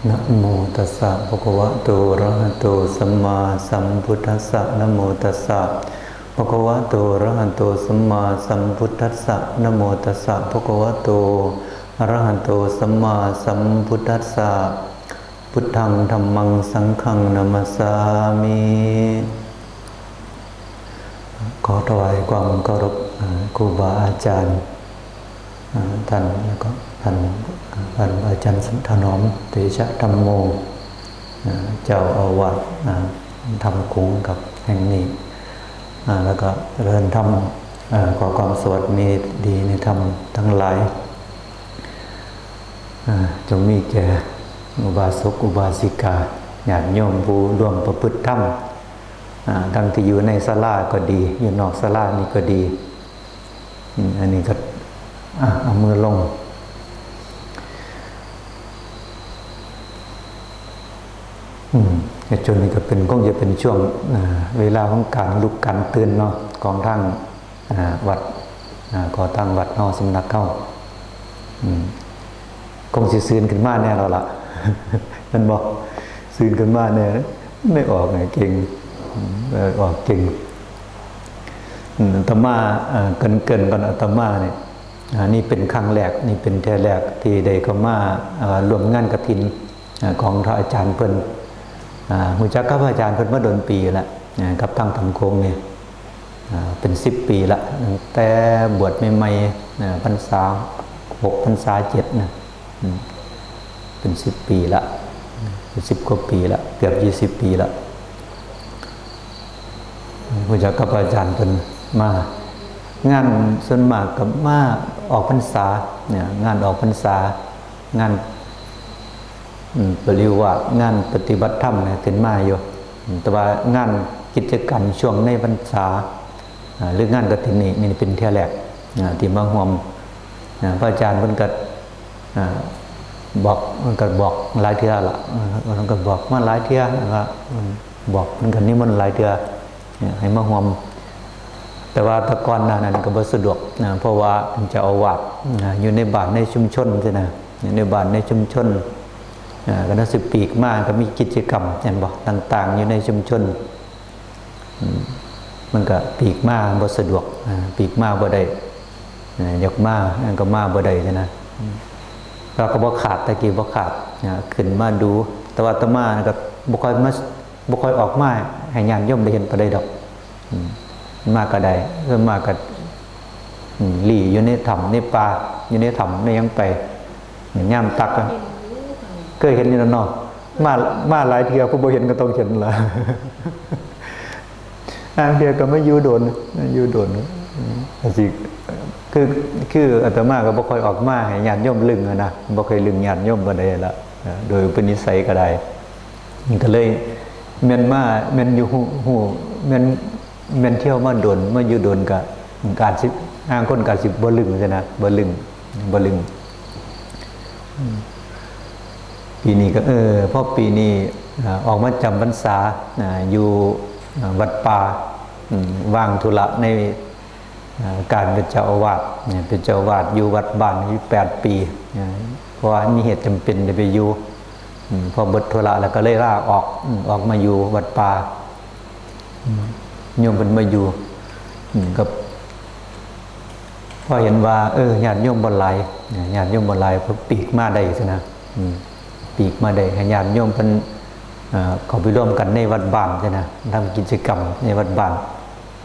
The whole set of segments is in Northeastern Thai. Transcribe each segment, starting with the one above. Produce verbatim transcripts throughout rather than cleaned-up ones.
นะโมตัสสะ ภะคะวะโต อะระหะโต สัมมาสัมพุทธัสสะ นะโมตัสสะ ภะคะวะโต อะระหะโต สัมมาสัมพุทธัสสะ นะโมตัสสะ ภะคะวะโต อะระหะโต สัมมาสัมพุทธัสสะ พุทธัง ธัมมัง สังฆัง นะมัสสามิ ขอถวายความเคารพ อ่า ครูบาอาจารย์ อ่า ท่าน แล้วก็ท่าน อ่า ท่านอาจารย์ถนอม เตชะธัมโม อ่า เจ้าอาวาส อ่า ธรรมคุ้งกับแห่งนี้ อ่า แล้วก็เจริญธรรม อ่า ขอความสวัสดีในธรรมทั้งหลาย อ่า จงมีแก่อุบาสกอุบาสิกา ญาติโยมผู้ร่วมประพฤติธรรม อ่า ทั้งที่อยู่ในศาลาก็ดี อยู่นอกศาลานี่ก็ดี อืม อันนี้ก็ อ่ะ เอามือลง อืม ช่วงนี้ก็เป็น คงจะเป็นช่วง อ่า เวลาของการลุกการตื่นเนาะ ของทาง อ่า วัด อ่า ก่อตั้งวัดเฮา สำนักเฮา อืม คงสิซื่นขึ้นมาแน่แล้วล่ะ แม่นบ่ ซื่นขึ้นมาแน่ ไม่ออกไงเก่ง อืม เออ ออกเก่ง อืม อาตมา เอ่อ เกริ่นๆ ก่อน อาตมาเนี่ย อ่า นี่เป็นครั้งแรก นี่เป็นเทื่อแรกที่ได้เข้ามา เอ่อ ร่วมงานกฐิน อ่า ของพระอาจารย์เพิ่น อ่า รู้จักกับพระอาจารย์เพิ่นมาโดนปีแล้ว อ่า กับทางธรรมโค้งนี่ อ่า เป็นสิบปีละ ตั้งแต่บวชใหม่ๆ อ่า พรรษาหก พรรษาเจ็ดนะ อืม เป็นสิบปีละ เป็นสิบกว่าปีละ เกือบยี่สิบปีละ รู้จักกับอาจารย์เพิ่นมา งานส่วนมากก็มาออกพรรษาเนี่ย งานออกพรรษา งาน อืม ปริวาส งานปฏิบัติธรรมเนี่ยขึ้นมาอยู่ อืม แต่ว่างานกิจกรรมช่วงในพรรษา อ่า หรืองานกฐินนี่ นี่เป็นเทื่อแรก อ่า ที่มาร่วม อ่า พระอาจารย์เพิ่นก็ อ่า บอก เพิ่นก็บอกหลายเทื่อละ อ่า เพิ่นก็บอกมาหลายเทื่อ แล้วก็ อืม บอก เพิ่นก็นิมนต์หลายเทื่อ เนี่ย ให้มาร่วม แต่ว่าแต่ก่อนหน้านั้นก็บ่สะดวกนะ เพราะว่าเป็นเจ้าอาวาสนะ อยู่ในบ้านในชุมชนซี้นะ อยู่ในบ้านในชุมชน อ่า ก็นักสิปีกมาก็มีกิจกรรม แม่นบ่ ต่างๆ อยู่ในชุมชน อืม มันก็ปีกมาบ่สะดวก อ่า ปีกมาบ่ได้ อ่า อยากมา มันก็มาบ่ได้ซี้นะ อืม เราก็บ่ขาด แต่กี้บ่ขาด อ่า ขึ้นมาดู แต่ว่าอาตมาก็บ่ค่อยมา บ่ค่อยออกมาให้ญาติโยมได้เห็นปานใดดอก อืม มาก็ได้ เออ มาก็ อืม ลี้อยู่ในถ้ำในป่า อยู่ในถ้ำในหยังไป ยามตักอะ เคยเห็นอยู่แล้วเนาะ มา มาหลายเทื่อ ผู้บ่เห็นก็ต้องเห็นล่ะ บางเทื่อก็มาอยู่โดน อยู่โดน อืม จั่งซี้ คือ คืออาตมาก็บ่ค่อยออกมาให้ญาติโยมลึงอะนะ บ่ค่อยลึงญาติโยมปานใดละ เอ่อ โดยอุปนิสัยก็ได้ มันก็เลย แม่นมา แม่นอยู่ฮู้ ฮู้ แม่น แม่นเที่ยวมาโดน มาอยู่โดนก็ ก็อาจสิ บางคนก็อาจสิบ่ลึงซี้นะ บ่ลึง บ่ลึง อืม ปีนี้ก็ เออ พอปีนี้ อ่า ออกมาจำพรรษา อ่า อยู่ อ่า วัดป่า อืม ว่างธุระใน อ่า การเป็นเจ้าอาวาสเนี่ย เป็นเจ้าอาวาสอยู่วัดบ้านอยู่แปดปี อ่า เพราะว่ามีเหตุจำเป็นได้ไปอยู่ อืม พอเบิดธุระแล้วก็เลยลาออก อืม ออกมาอยู่วัดป่า อืม โยมเพิ่นมาอยู่ อืม ก็ พอเห็นว่า เออ ญาติโยมบ่หลาย เนี่ย ญาติโยมบ่หลาย พอปีกมาได้ซี้นะ อืม ปีกมาได้ ให้ญาติโยมเพิ่น เอ่อ เข้าไปร่วมกันในวัดบ้านซี้นะ ทำกิจกรรมในวัดบ้าน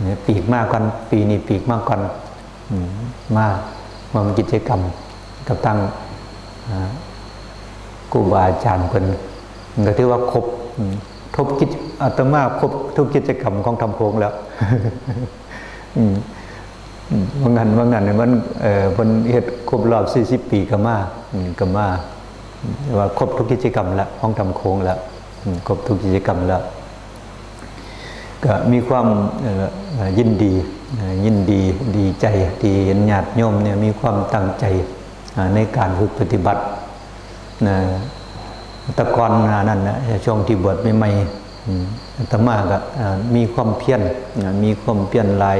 เนี่ย ปีกมาก่อน ปีนี้ปีกมาก่อน อืม มาร่วมกิจกรรมกับทาง อ่า ครูบาอาจารย์เพิ่น ก็ถือว่าครบ อืม ครบกิจ อาตมาครบทุกกิจกรรมของธรรมโค้งแล้ว อืม อืม ว่างั้น ว่างั้น มัน เอ่อ เพิ่นเฮ็ดครบรอบสี่สิบปีก็มา อืม ก็มา อืม ว่าครบทุกกิจกรรมแล้ว ของธรรมโค้งแล้ว อืม ครบทุกกิจกรรมแล้ว ก็มีความ เอ่อ เอ่อ ยินดี เอ่อ ยินดี ดีใจที่เห็นญาติโยมเนี่ยมีความตั้งใจ อ่า ในการฝึกปฏิบัติ นะ แต่ก่อนหน้านั้นนะ ช่วงที่บวชใหม่ๆ อืม อาตมาก็ อ่า มีความเพียร นะ มีความเพียรหลาย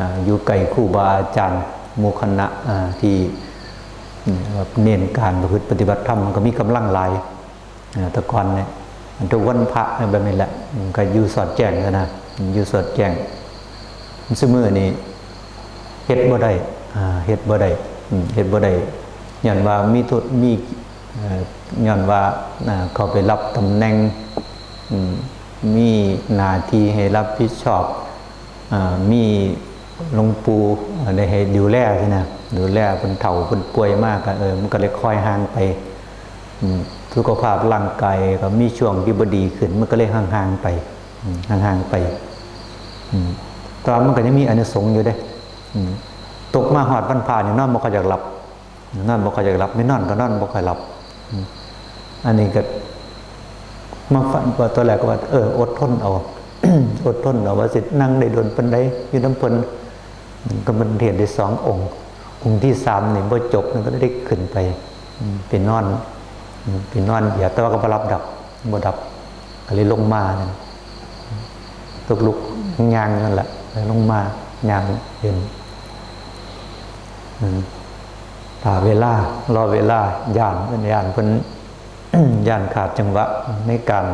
อ่า อยู่ใกล้ครูบาอาจารย์ หมู่คณะ อ่า ที่ อืม เน้นการประพฤติปฏิบัติธรรม ก็มีกำลังหลาย อ่าแต่ก่อนเนี่ยทุกวันพระแบบนี้แหละ มันก็อยู่สอดแจ้งซะนะ อยู่สอดแจ้ง ซุมื้อนี่เฮ็ดบ่ได้ อ่า เฮ็ดบ่ได้ อืม เฮ็ดบ่ได้ ย้อนว่ามีธุ- มี เอ่อ ย้อนว่า อ่า เข้าไปรับตำแหน่ง อืม มีหน้าที่ให้รับผิดชอบ อ่า มีหลวงปู่ อ่า ได้ให้ดูแลสินะ ดูแลเพิ่นเฒ่าเพิ่นป่วยมากก็ เออ มันก็เลยค่อยห่างไป อืม สุขภาพร่างกายก็มีช่วงที่บ่ดีขึ้น มันก็เลยห่างๆไป อืม ห่างๆไป อืม แต่ว่ามันก็ยังมีอานิสงส์อยู่เด้ อืม ตกมาฮอดวันพระนี่นอนบ่ค่อยอยากหลับ นอนบ่ค่อยอยากหลับ ไม่นอนก็นอนบ่ค่อยหลับ อืม อันนี้ก็มาฟังว่าตอนแรกก็ว่า เออ อดทนเอา อดทนเอา ว่าสินั่งได้โดนปานใดอยู่นำเพิ่น อืม ก็มันเทศน์ได้สององค์ องค์ที่สามนี่บ่จบ มันก็ได้ขึ้นไป อืม ไปนอน อืม ไปนอนเดียว แต่ว่าก็บ่หลับดอก บ่หลับ ก็เลยลงมานั่น ลุกๆ ย่างนั่นแหละ แล้วลงมา ย่างเดิน อืม ถ้าเวลา รอเวลา ย่าน เพิ่นย่าน เพิ่น ย่านขาดจังหวะในการ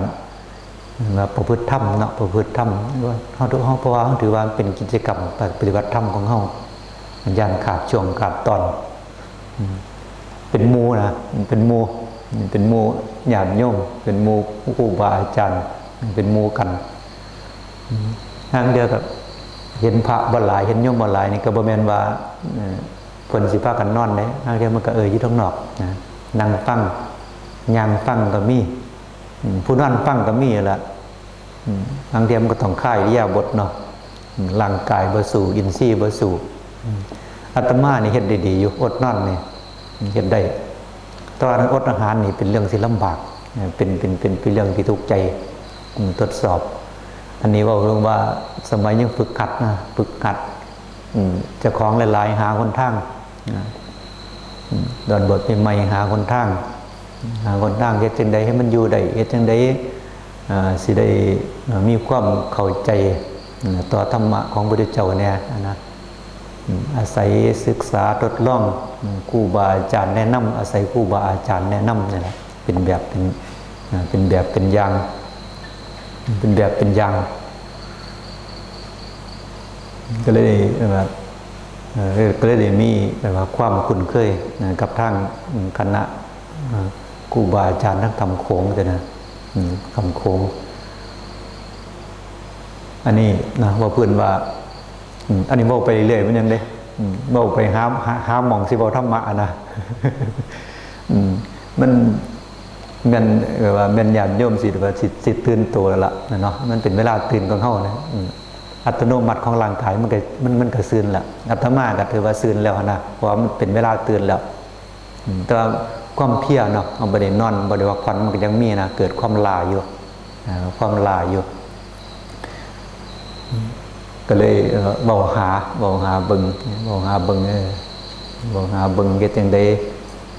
ว่าประพฤติธรรมเนาะ ประพฤติธรรม ว่าเฮา เฮา เพราะว่าเฮาถือว่ามันเป็นกิจกรรมปฏิบัติธรรมของเฮา ย่านขาดช่วงขาดตอน อืม เป็นหมู่นะ เป็นหมู่ เป็นหมู่ญาติโยม เป็นหมู่ครูบาอาจารย์ เป็นหมู่กัน อืม ห่างเทื่อก็เห็นพระบ่หลาย เห็นโยมบ่หลายนี่ก็บ่แม่นว่า เอ่อ เพิ่นสิพากันนอนเด้ ห่างเทื่อมันก็ เออ อยู่ทางนอกนะ นั่งฟัง ย่างฟังก็มี อืม ผู้นอนฟังก็มีแหละ อืม ห่างเทื่อมันก็ต้องคายอิริยาบถเนาะ อืม ร่างกายบ่สู้ อินทรีย์บ่สู้ อืม อาตมานี่เฮ็ดได้ดีอยู่ อดนอนนี่ เฮ็ดได้ แต่ว่าอดอาหารนี่เป็นเรื่องที่ลำบาก เป็น เป็น เป็น เป็นเรื่องที่ทุกข์ใจ อืม ทดสอบ อันนี้เว้าเรื่องว่าสมัยยังฝึกหัดนะ ฝึกหัด อืม เจ้าของหลายๆ หาหนทางนะ อืม ตอนบวชใหม่ๆ หาหนทาง หาหนทางเฮ็ดจั่งใดให้มันอยู่ได้ เฮ็ดจั่งใด อ่า สิได้ อ่า มีความเข้าใจ อืม ต่อธรรมะของพระพุทธเจ้าแน่นะ อืม อาศัยศึกษาทดลอง อืม ครูบาอาจารย์แนะนำ อาศัยครูบาอาจารย์แนะนำนี่แหละ เป็นแบบเป็น อ่า เป็นแบบเป็นอย่าง เป็นแบบเป็นอย่าง ก็เลยแบบ เอ่อ ก็เลยได้มีแบบว่าความคุ้นเคยนะ กับทาง อืม คณะ อ่า ครูบาอาจารย์ทางคำโขงจ้ะนะ อืม คำโขง อันนี้นะ ว่าเพิ่นว่า อืม อันนี้เว้าไปเรื่อยมันยังเด้ อืม เว้าไปหา หา หาหม่องสิเว้าธรรมะอะนะ อืม มัน แม่น เอ่อ ว่าแม่นญาติโยมสิ ว่าสิ สิตื่นตัวแล้วล่ะเนาะ มันเป็นเวลาตื่นของเฮานะ อืม อัตโนมัติของร่างกายมันก็ มัน มันก็ตื่นละ อาตมาก็ถือว่าตื่นแล้วนะ เพราะว่ามันเป็นเวลาตื่นแล้ว อืม แต่ว่าความเพลียเนาะ เฮาบ่ได้นอน บ่ได้พักผ่อน มันก็ยังมีนะ เกิดความล้าอยู่ อ่า ความล้าอยู่ อืม ก็เลย เอ่อ เว้าหา เว้าหาเบิ่ง เว้าหาเบิ่ง เออ เว้าหาเบิ่ง เฮ็ดจั่งใด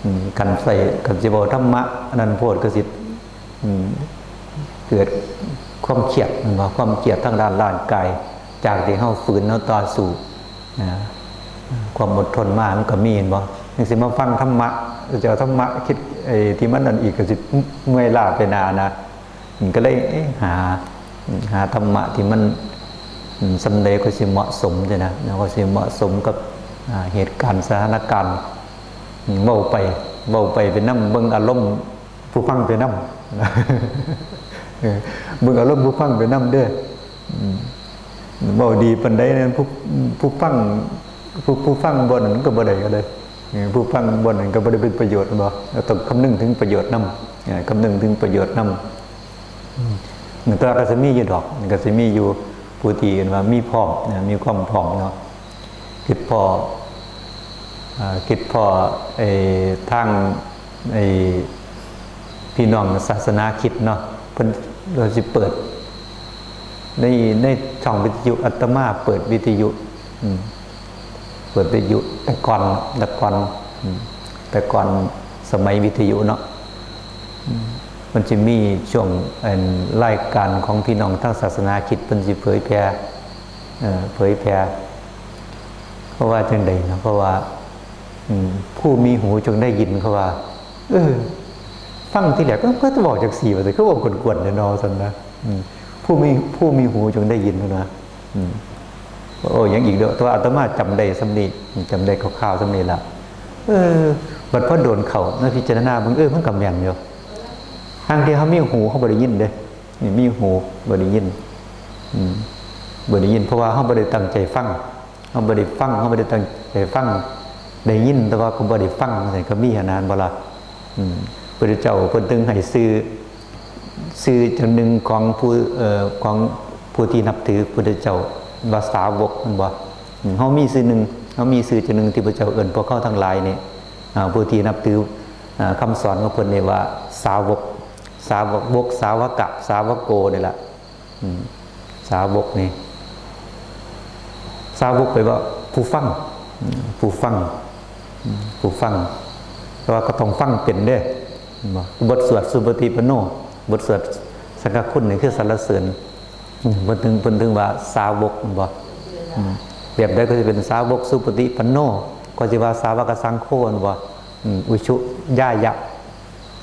อืม คันใส่ คันสิเว้าธรรมะ อันนั้นโพดก็สิ อืม เกิดความเครียด แม่นบ่ ความเครียดทางด้านร่างกาย จากที่เฮาฝืน เฮาต่อสู้ นะ ความอดทนมามันก็มี แม่นบ่ จั่งสิมาฟังธรรมะ จะเอาธรรมะคิด ไอ้ที่มันนั่นอีกก็สิเมื่อยล้าไปหน้านะ มันก็เลย เอ๊ะ หา หาธรรมะที่มัน อืม ส่ำใดก็สิเหมาะสมจ้ะนะ แล้วก็สิเหมาะสมกับ อ่า เหตุการณ์สถานการณ์ อืม เว้าไป เว้าไปไปนำ เบิ่งอารมณ์ผู้ฟังไปนำ เออ เบิ่งอารมณ์ผู้ฟังไปนำเด้อ อืม เว้าดีปานใดนั้น ผู้ ผู้ฟัง ผู้ ผู้ฟังบ่นั่นก็บ่ได้ก็ได้ เออ ผู้ฟังบ่นั่นก็บ่ได้เป็นประโยชน์บ่ ต้องคำนึงถึงประโยชน์นำ เออ คำนึงถึงประโยชน์นำ อืม แต่ว่าก็สิมีอยู่ดอก มันก็สิมีอยู่ผู้ที่เอิ้นว่ามีพร้อมนะ มีความพร้อมเนาะ คิดพ้อ อ่า คิดพ้อ ไอ้ ทาง ไอ้ พี่น้องศาสนาคริสต์เนาะ เพิ่น เพิ่นสิเปิด ใน ในช่องวิทยุ อาตมาเปิดวิทยุ อืม เปิดวิทยุ แต่ก่อน แต่ก่อน อืม แต่ก่อนสมัยวิทยุเนาะ อืม มันจะมีช่วง อัน รายการของพี่น้องทางศาสนาคริสต์ เพิ่นสิเผยแผ่ เอ่อ เผยแผ่ เพราะว่าจั่งใดเนาะ เพราะว่า อืม ผู้มีหูจงได้ยิน เขาว่า เออ ฟังทีแรก เอ้อ เพิ่นเว้าจั่งซี้ว่าซั่น คือเว้ากวนๆแท้เนาะ ซั่นนะ อืม ผู้มี ผู้มีหูจงได้ยินนะ อืม โอ้ หยังอีกเด้อ แต่ว่าอาตมาจำได้ส่ำนี้ จำได้คร่าวๆส่ำนี้ล่ะ เออ บัดพอโดนเข้า มาพิจารณาเบิ่ง เออ มันก็แม่นอยู่ ห่างที่เฮามีหู เฮาบ่ได้ยินเด้ นี่มีหู บ่ได้ยิน อืม บ่ได้ยิน เพราะว่าเฮาบ่ได้ตั้งใจฟัง เฮาบ่ได้ฟัง เฮาบ่ได้ตั้งใจฟัง ได้ยิน แต่ว่าก็บ่ได้ฟัง จั่งซี้ก็มีหั้นนะ บ่ล่ะ อืม พระเจ้าเพิ่นถึงให้ชื่อ ชื่อจั่งหนึ่งของผู้ เอ่อ ของผู้ที่นับถือพระเจ้าว่าสาวก แม่นบ่ อืม เฮามีชื่อหนึ่ง เฮามีชื่อจั่งหนึ่งที่พระเจ้าเอิ้นพวกเฮาทั้งหลายนี่ อ่า ผู้ที่นับถือ อ่า คำสอนของเพิ่นนี่ว่าสาวก สาวก สาวกะ สาวโก นี่ล่ะ อืม สาวกนี่ สาวกแปลว่าผู้ฟัง อืม ผู้ฟัง อืม ผู้ฟัง แต่ว่าก็ต้องฟังเป็นเด้ แม่นบ่ บทสวดสุปฏิปันโน บทสวดสังฆคุณนี่คือสรรเสริญ อืม เพิ่นถึง เพิ่นถึงว่าสาวก แม่นบ่ อืม แบบใดก็สิเป็นสาวกสุปฏิปันโน ก็สิว่าสาวกสังโฆ แม่นบ่ อืม อุชุยายะ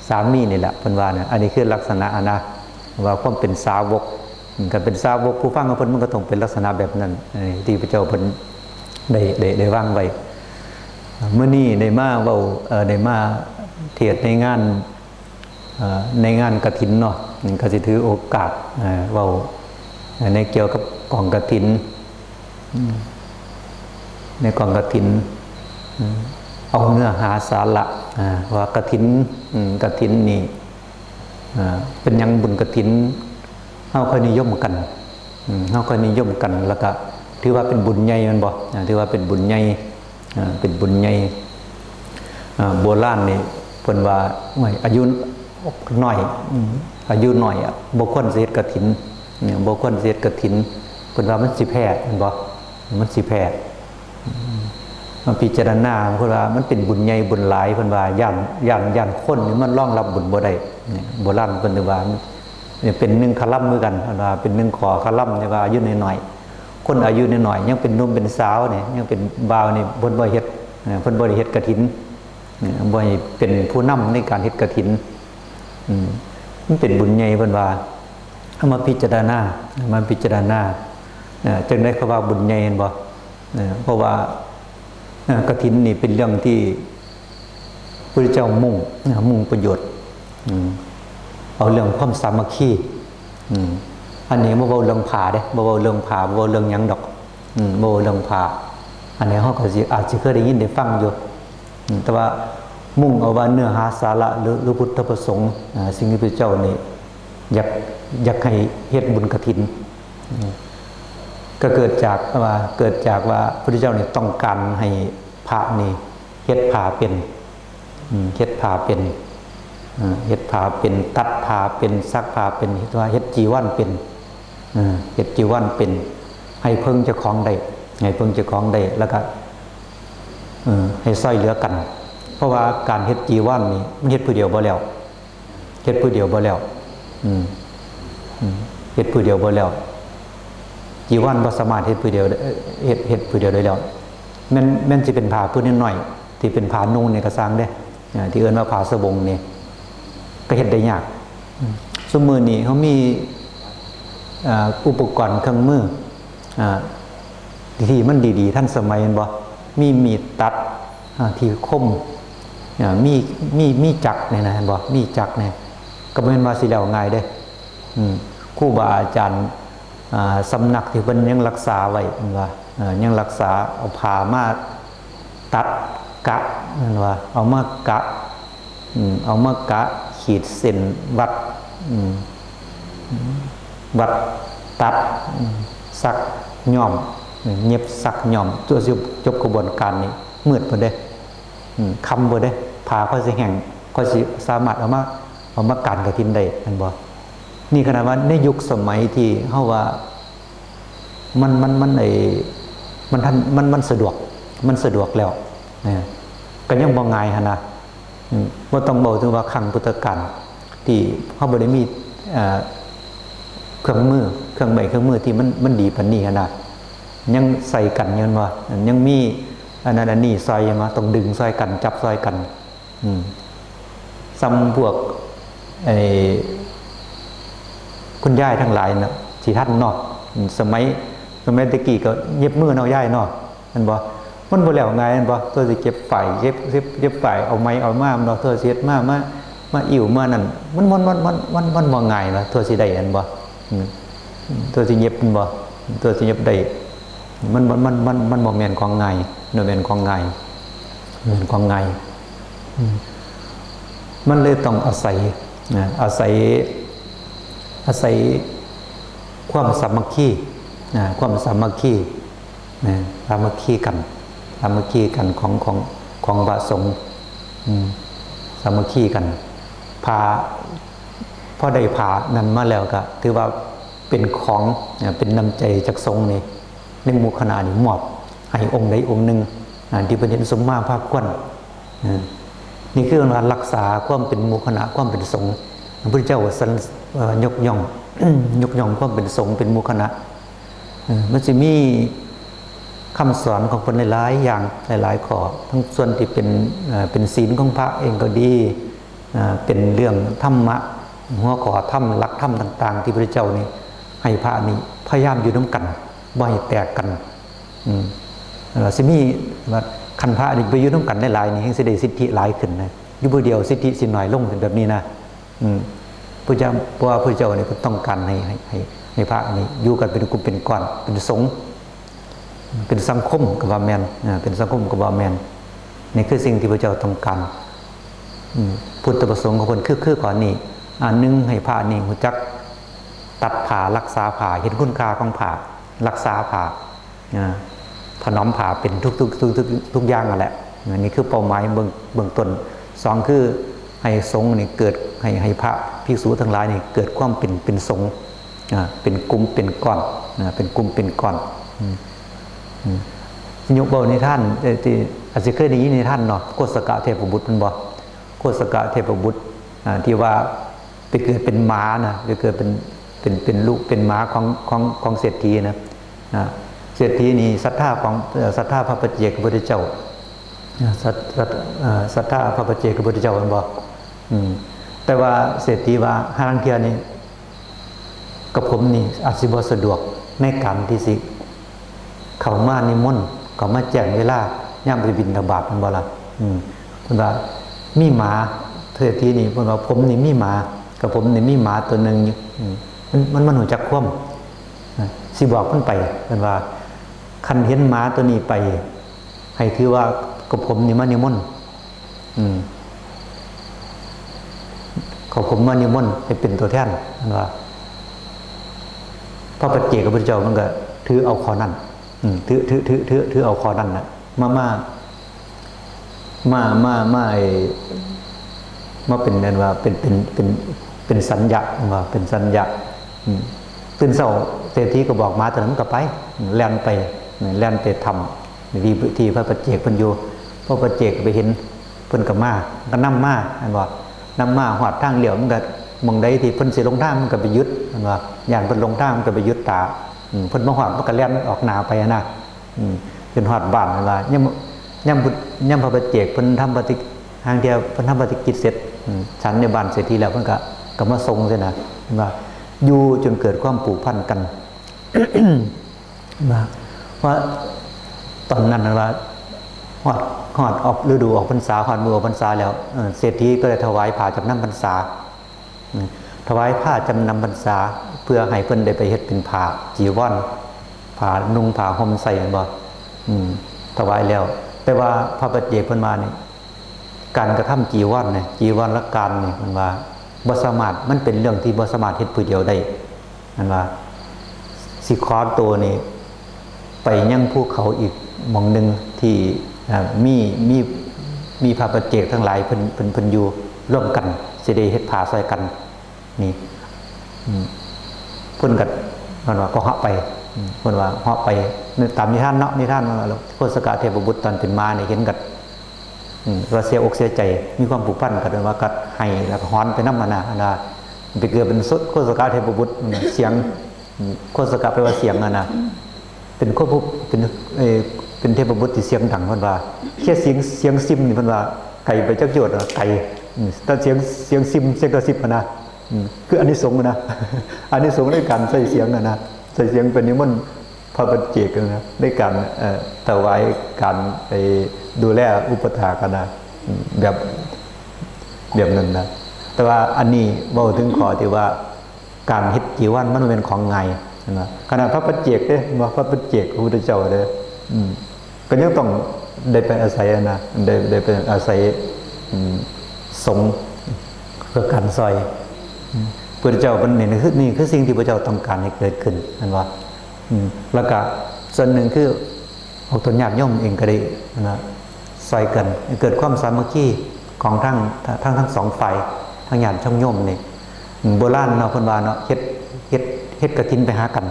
สามีนี่แหละ เพิ่นว่านะ อันนี้คือลักษณะนะ ว่าความเป็นสาวก อืม คันเป็นสาวกผู้ฟังของเพิ่น มันก็ต้องเป็นลักษณะแบบนั้น เอ่อ ที่พระเจ้าเพิ่นได้ ได้ ได้วางไว้ มื้อนี้ได้มาเว้า เอ่อ ได้มาเทศน์ในงาน เอ่อ ในงานกฐินเนาะ อืม ก็สิถือโอกาส เอ่อ เว้าในเกี่ยวกับกองกฐิน อืม ในกองกฐิน อืม เอาเนื้อหาสาระ อ่า ว่ากฐิน อืม กฐินนี่ อ่า เป็นหยังบุญกฐิน เฮาค่อยนิยมกัน อืม เฮาค่อยนิยมกัน แล้วก็ถือว่าเป็นบุญใหญ่ แม่นบ่ อ่า ถือว่าเป็นบุญใหญ่ อ่า เป็นบุญใหญ่ อ่า โบราณนี่เพิ่นว่า โอ้ย อายุน้อย อืม อายุน้อยอะ บ่ควรสิเฮ็ดกฐิน เนี่ย บ่ควรสิเฮ็ดกฐิน เพิ่นว่ามันสิแพ้ แม่นบ่ มันสิแพ้ อืม มาพิจารณา เพิ่นว่ามันเป็นบุญใหญ่บุญหลาย เพิ่นว่าย้าน ย้าน ย้านคนนี่มันรองรับบุญบ่ได้ เนี่ย โบราณเพิ่นว่า เนี่ย เป็นหนึ่งคาลัมคือกัน เพิ่นว่าเป็นหนึ่งข้อคาลัม แต่ว่าอายุน้อยๆ คนอายุน้อยๆ ยังเป็นหนุ่มเป็นสาวนี่ ยังเป็นบ่าวนี่ เพิ่นบ่เฮ็ด เอ่อ เพิ่นบ่ได้เฮ็ดกฐิน เอ่อ บ่ให้เป็นผู้นำในการเฮ็ดกฐิน อืม มันเป็นบุญใหญ่เพิ่นว่า เอามาพิจารณา เอามาพิจารณา เอ่อ จั่งใด๋เขาว่าบุญใหญ่ แม่นบ่ เอ่อ เพราะว่า เอ่อ กฐินนี่เป็นเรื่องที่พระพุทธเจ้ามุ่ง นะ มุ่งประโยชน์ อืม เอาเรื่องความสามัคคี อืม อันนี้บ่เว้าเรื่องผ้าเด้ บ่เว้าเรื่องผ้า บ่เว้าเรื่องหยังดอก อืม บ่เว้าเรื่องผ้า อันนี้เฮาก็สิ อาจสิเคยได้ยินได้ฟังอยู่ อืม แต่ว่ามุ่งเอาว่าเนื้อหาสาระหรือ หรือพุทธประสงค์ อ่า สิ่งที่พระเจ้านี่อยาก อยากให้เฮ็ดบุญกฐิน อืม ก็เกิดจากว่า เกิดจากว่าพระพุทธเจ้านี่ต้องการให้พระนี่เฮ็ดผ้าเป็น อืม เฮ็ดผ้าเป็น อ่า เฮ็ดผ้าเป็น ตัดผ้าเป็น ซักผ้าเป็น เฮ็ดว่าเฮ็ดจีวรเป็น อ่า เฮ็ดจีวรเป็น ให้เพิ่งเจ้าของได้ ให้เพิ่งเจ้าของได้ แล้วก็ เอ่อ ให้ซ่อยเหลือกัน เพราะว่าการเฮ็ดจีวรนี่มันเฮ็ดผู้เดียวบ่แล้ว เฮ็ดผู้เดียวบ่แล้ว อืม อืม เฮ็ดผู้เดียวบ่แล้ว จีวรบ่สามารถเฮ็ดผู้เดียว เอ่อ เฮ็ด เฮ็ดผู้เดียวได้แล้ว แม่น แม่นสิเป็นผ้าผืนน้อยๆ ที่เป็นผ้านุ่งนี่ก็ซ่างเด้ อ่า ที่เอิ้นว่าผ้าสบงนี่ ก็เฮ็ดได้ยาก อืม ซุมื้อนี้เฮามี อ่า อุปกรณ์เครื่องมือ อ่า ที่มันดีๆ ทันสมัย แม่นบ่ มีมีดตัด อ่า ที่คม อ่า มี มี มีจักรนี่นะ แม่นบ่ มีจักรนี่ ก็บ่แม่นว่าสิแล้วง่ายเด้ อืม ครูบาอาจารย์ อ่า สำนักที่เพิ่นยังรักษาไว้ แม่นบ่ อ่า ยังรักษา เอาผ้ามาตัดกะ แม่นบ่ เอามากะ อืม เอามากะขีดเส้นวัด อืม วัดตัด อืม สักย้อม อืม เย็บสักย้อม ตัวสิจบกระบวนการนี่มืดพุ้นเด้ อืม ค่ำพุ้นเด้ ผ้าค่อยสิแห้ง ค่อยสิสามารถเอามา เอามาการกฐินได้ แม่นบ่ นี่ขนาดว่าในยุคสมัยที่เฮาว่า มัน มัน มัน ไอ้ มันทัน มัน มันสะดวก มันสะดวกแล้ว นะ ก็ยังบ่ง่ายหั้นนะ อืม บ่ต้องเว้าถึงว่าครั้งพุทธกาลที่เฮาบ่ได้มี เอ่อ เครื่องมือ เครื่องไม้เครื่องมือที่มัน มันดีปานนี้หั้นนะ ยังใส่กันอยู่ แม่นบ่ ยังมีอันนั้นอันนี้ซ่อยอยู่ มา ต้องดึงซ่อยกัน จับซ่อยกัน อืม ซ่ำพวก ไอ้คุณยายทั้งหลายน่ะสิทันเนาะ สมัย สมัยตะกี้ก็เย็บมือเนาะยายเนาะ แม่นบ่ มันบ่แล้วง่ายแม่นบ่ ตัวสิเก็บฝ้าย เก็บ เก็บ เก็บฝ้าย เอาไหมเอามาแม่นบ่ ตัวสิเฮ็ดมา มา มาอิ่วมานั่น มัน มัน มัน มัน มัน มันบ่ง่ายนะ ตัวสิได้แม่นบ่ อืม ตัวสิเย็บแม่นบ่ ตัวสิเย็บได้ มัน มัน มัน มัน มันบ่แม่นของง่าย บ่แม่นของง่าย บ่แม่นของง่าย อืม มันเลยต้องอาศัย นะ อาศัย อาศัยความสามัคคี นะ ความสามัคคี นะ สามัคคีกัน สามัคคีกันของ ของ ของพระสงฆ์ อืม สามัคคีกัน ผ้า พอได้ผ้านั้นมาแล้วก็ถือว่าเป็นของ นะ เป็นน้ำใจจากสงฆ์นี่ ในหมู่คณะนี่มอบให้องค์ใดองค์หนึ่ง นะ ที่เพิ่นเห็นสมมาพาควร นะ นี่คือการรักษาความเป็นหมู่คณะ ความเป็นสงฆ์ พระพุทธเจ้าสรร- เอ่อ ยกย่อง ยกย่องความเป็นสงฆ์ เป็นหมู่คณะ เออ มันสิมีคำสอนของเพิ่นหลายๆอย่าง หลายๆข้อ ทั้งส่วนที่เป็น เอ่อ เป็นศีลของพระเองก็ดี เอ่อ เป็นเรื่องธรรมะ หัวข้อธรรม หลักธรรมต่างๆ ที่พระพุทธเจ้านี่ให้พระนี่พยายามอยู่นำกัน บ่ให้แตกกัน อืม เอ่อ สิมีว่าคันพระนี่ไปอยู่นำกันหลายๆนี่ แฮ่งสิได้สิทธิหลายขึ้นนะ อยู่ผู้เดียวสิทธิสิน้อยลง เป็นแบบนี้นะ อืม พระเจ้า เพราะว่าพระเจ้านี่ก็ต้องการให้ ให้ ให้ ให้พระนี่อยู่กันเป็นกลุ่มเป็นก้อน เป็นสงฆ์ เป็นสังคมก็ว่าแม่น อ่า เป็นสังคมก็ว่าแม่น นี่คือสิ่งที่พระเจ้าต้องการ อืม พุทธประสงค์ของเพิ่นคือ คือข้อนี้ อันหนึ่งให้พระนี่รู้จักตัดผ้า รักษาผ้า เห็นคุณค่าของผ้า รักษาผ้า อ่า ถนอมผ้าเป็นทุกๆ ทุกๆ ทุกๆอย่างนั่นแหละ อันนี้คือเป้าหมายเบื้อง เบื้องต้น สองคือให้สงฆ์นี่เกิด ให้ ให้พระภิกษุทั้งหลายนี่เกิดความเป็น เป็นสงฆ์ อ่า เป็นกลุ่มเป็นก้อน อ่า เป็นกลุ่มเป็นก้อน อืม อืม ยกเว้านิทาน เอ่อ ที่อาจจะเคยได้ยินนิทานเนาะ โคสกะเทพบุตรแม่นบ่ โคสกะเทพบุตร อ่า ที่ว่าไปเกิดเป็นหมานะ ไปเกิดเป็น เป็น เป็นลูก เป็นหมาของ ของ ของเศรษฐีนะ อ่า เศรษฐีนี่ศรัทธาของ เอ่อ ศรัทธาพระปัจเจกพุทธเจ้า อ่า ศรัท- ศรัท- เอ่อ ศรัทธาพระปัจเจกพุทธเจ้าแม่นบ่ อืม แต่ว่าเศรษฐีว่า ห่าลางเทื่อนี่ กับผมนี่อาจสิบ่สะดวกในการที่สิเข้ามานิมนต์ เข้ามาแจ้งเวลายามไปบิณฑบาตแม่นบ่ล่ะ อืม เพิ่นว่ามีหมา เศรษฐีนี่เพิ่นว่า ผมนี่มีหมา กับผมนี่มีหมาตัวหนึ่งอยู่ อืม มัน มัน มันรู้จักความ อ่ะ สิบอกมันไป เพิ่นว่า คันเห็นหมาตัวนี้ไป ให้ถือว่ากับผมนี่มานิมนต์ อืม เขาผมมานิมนต์ให้เป็นตัวแทน เพิ่นว่า พระปัจเจกพุทธเจ้ามันก็ถือเอาข้อนั้น อืม ถือ ถือ ถือ ถือ ถือเอาข้อนั้นน่ะ มา มา มา มา มา ไอ้ มาเป็นนั่นว่า เป็น เป็น เป็น เป็นสัญญา ว่าเป็นสัญญา อืม ตื่นเช้าเศรษฐีก็บอกหมาตัวนั้นมันก็ไป อืม แล่นไป อืม แล่นไปถ้ำ ที่ ที่พระปัจเจกเพิ่นอยู่ พระปัจเจกไปเห็น เพิ่นก็มา ก็นำมา แม่นบ่ นำมาฮอดทางเลี้ยว มันก็ หม่องใดที่เพิ่นสิลงทาง มันก็ไปหยุด แม่นบ่ ย่านเพิ่นลงทาง มันก็ไปหยุดถ่า อืม เพิ่นมาฮอด มันก็แล่นออกหน้าไปหั้นนะ อืม จนฮอดบ้าน แม่นบ่ ยาม ยามพุทธ- ยามพระปัจเจกเพิ่นทำปฏิ- ห่าลางเทื่อเพิ่นทำปฏิกิจเสร็จ อืม ฉันในบ้านเศรษฐีแล้ว เพิ่นก็ ก็มาส่งซี้นะ แม่นบ่ อยู่จนเกิดความผูกพันกัน ว่า ว่าตอนนั้นน่ะว่า ฮอด ฮอดออกฤดูออกพรรษา ฮอดมื้อออกพรรษาแล้ว เอ่อ เศรษฐีก็ได้ถวายผ้าจำนำพรรษา อืม ถวายผ้าจำนำพรรษา เพื่อให้เพิ่นได้ไปเฮ็ดเป็นผ้าจีวร ผ้านุ่งผ้าห่มใส่ แม่นบ่ อืม ถวายแล้ว แต่ว่าพระปัจเจกเพิ่นว่านี่ การกระทำจีวรเนี่ย จีวรการเนี่ย มันว่าบ่สามารถ มันเป็นเรื่องที่บ่สามารถเฮ็ดผู้เดียวได้ มันว่า สิขอตัวนี่ ไปยังภูเขาอีกหม่องหนึ่งที่ อ่า มี มี มีพระปัจเจกทั้งหลายเพิ่น เพิ่น เพิ่นอยู่ร่วมกัน สิได้เฮ็ดผ้าช่วยกัน นี่ อืม เพิ่นก็ มันว่าก็เหาะไป อืม เพิ่นว่าเหาะไป ตามนิทานเนาะ นิทานว่าโคสกะเทพบุตรตอนเป็นหมานี่เห็นก็ อืม ว่าเสียอกเสียใจ มีความผูกพันกัน ว่าก็ไห้แล้วก็ฮ้อนไปนำหั้นนะ อันว่าไปเกิดเป็นโคสกะเทพบุตร อืม เสียง อืม โคสกะแปลว่าเสียงอะนะ เป็นโคผู้- เป็น เอ่อ เป็นเทพบุตรที่เสียงดัง เพิ่นว่า แค่เสียง เสียงซิมนี่ เพิ่นว่าไกลไปจักโยชน์อะ ไกล อืม แต่เสียง เสียงซิม เสียงกระซิบอะนะ อืม คืออานิสงส์นะ อานิสงส์ในการใส่เสียงอะนะ ใส่เสียงเป็นนิมนต์พระปัจเจกนะ ในการ เอ่อ ถวาย การไปดูแลอุปัฏฐากอะนะ อืม แบบ แบบนั้นนะ แต่ว่าอันนี้เว้าถึงข้อที่ว่า การเฮ็ดจีวรมันบ่แม่นของง่ายนะ ขนาดพระปัจเจกเด้ ว่าพระปัจเจกพระพุทธเจ้าเด้ อืม ก็ยังต้องได้ไปอาศัยอะนะ ได้ ได้ไปอาศัย อืม สงฆ์เพื่อการซอย อืม พระพุทธเจ้าเพิ่นนี่คือ นี่คือสิ่งที่พระเจ้าต้องการให้เกิดขึ้น แม่นบ่ อืม แล้วก็ส่วนหนึ่งคือ พวกตนญาติโยมเองก็ได้นะ ซอยกัน เกิดความสามัคคีของทั้ง ทั้ง ทั้งสองฝ่าย ทั้งญาติทั้งโยมนี่ โบราณเนาะ เพิ่นว่าเนาะ เฮ็ด เฮ็ด เฮ็ดกฐินไปหากัน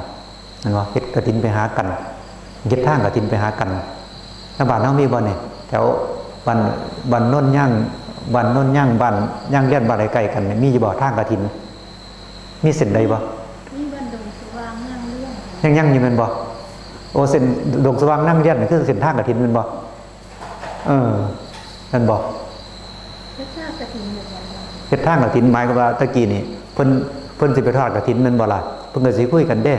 แม่นบ่ เฮ็ดกฐินไปหากัน เฮ็ดทางกฐินไปหากัน แล้วบ้านเฮามีบ่นี่ แถวบ้าน บ้านโนนยาง บ้านโนนยาง บ้านยางเลียน บ้านใกล้ๆกันนี่ มีอยู่บ่ทางกฐิน มีเส้นใดบ่ มีบ้านดงสว่างนางเลียน ยัง ยังอยู่แม่นบ่ โอ้ เส้นดงสว่างนางเลียนนี่คือเส้นทางกฐินแม่นบ่ เออ แม่นบ่ เฮ็ดทางกฐินอยู่บ่ เฮ็ดทางกฐิน หมายความว่าตะกี้นี่ เพิ่น เพิ่นสิไปทอดกฐินแม่นบ่ล่ะ เพิ่นก็สิคุยกันเด้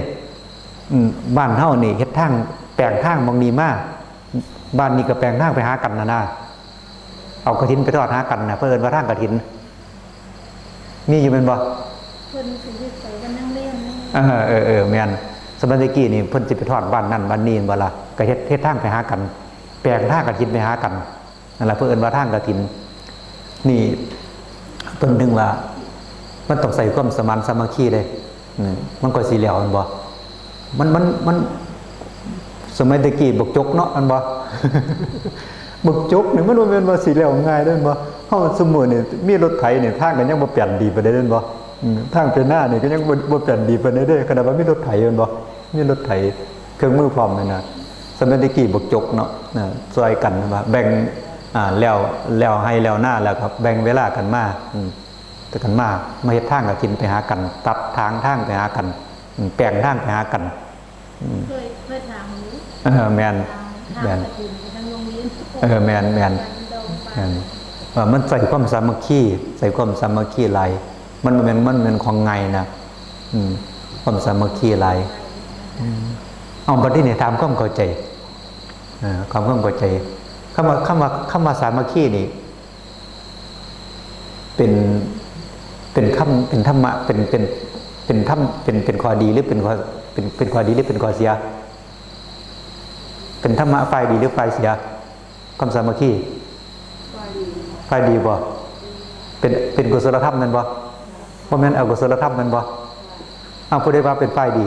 อืม บ้านเฮานี่เฮ็ดทาง แปลงทางหม่องนี้มา บ้านนี้ก็แปลงทางไปหากันน่ะนะ เอากฐินไปทอดหากันน่ะ เพิ่นเอิ้นว่าทางกฐิน มีอยู่แม่นบ่ เพิ่นสิเฮ็ดใส่กันนางเลียนนี่ เออ เออ เออ แม่น สมัยตะกี้นี่เพิ่นสิไปทอดบ้านนั่นบ้านนี้แม่นบ่ล่ะ ก็เฮ็ด เฮ็ดทางไปหากัน แปลงทางกฐินไปหากัน นั่นล่ะเพิ่นเอิ้นว่าทางกฐิน นี่ต้นหนึ่งว่า มันต้องใส่ความสมานสามัคคีเด้ อืม มันก็สิแล้วแม่นบ่ มัน มัน มัน สมัยตะกี้บักจกเนาะ แม่นบ่ บักจกนี่มันบ่แม่นว่าสิแล้วง่ายเด้ แม่นบ่ เฮาซุมื้อนี่มีรถไถนี่ ทางก็ยังบ่แป้นดีปานใดเด้ แม่นบ่ อืม ทางไปนานี่ก็ยังบ่ บ่แป้นดีปานใดเด้ ขนาดว่ามีรถไถ แม่นบ่ มีรถไถ เครื่องมือพร้อมนี่นะ สมัยตะกี้บักจกเนาะ นะ ซอยกันว่าแบ่ง อ่า แล้ว แล้วไฮ่แล้วนา แล้วก็แบ่งเวลากันมา อืม แต่กันมา มาเฮ็ดทางกฐินไปหากัน ตัดถางทางไปหากัน อืม แปลงทางไปหากัน อืม เคย เคยถามอยู่ เออ แม่น ถาม ถาม แม่น กฐินไปทางโรงเรียน เออ แม่น แม่น บ้านดงบ้าน แม่น ว่ามันใส่ความสามัคคี ใส่ความสามัคคีหลาย มันบ่แม่น มันแม่นของง่ายนะ อืม ความสามัคคีหลาย อืม เอา บัดนี้เนี่ยถามความเข้าใจ อ่า ความ ความเข้าใจ คำว่า คำว่า คำว่าสามัคคีนี่ เป็น เป็นคำ เป็นธรรมะ เป็น เป็น เป็นธรรม เป็น เป็นข้อดีหรือเป็นข้อ เป็น เป็นข้อดีหรือเป็นข้อเสีย เป็นธรรมะฝ่ายดีหรือฝ่ายเสีย ความสามัคคี ฝ่ายดี ฝ่ายดีบ่ เป็น เป็นกุศลธรรมแม่นบ่ บ่แม่นอกุศลธรรมแม่นบ่ อ้าว ผู้ใดว่าเป็นฝ่ายดี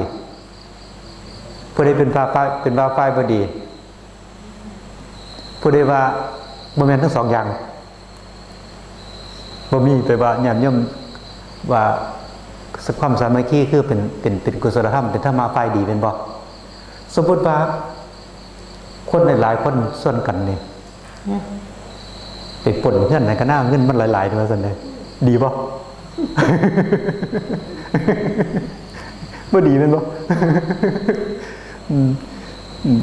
ผู้ใดเป็นฝ่าย ฝ่าย เป็นว่าฝ่ายบ่ดี ผู้ใดว่าบ่แม่นทั้งสองอย่าง บ่มี แต่ว่าญาติโยมว่าความสามัคคีคือเป็น เป็น เป็นกุศลธรรม เป็นธรรมะฝ่ายดีแม่นบ่ สมมุติว่าคนหลายๆคนชวนกันนี่ ไปปล้นเฮือนไหนก็น่า เงินมันหลายๆ ว่าซั่นเด้ ดีบ่ บ่ดีแม่นบ่ อืม อืม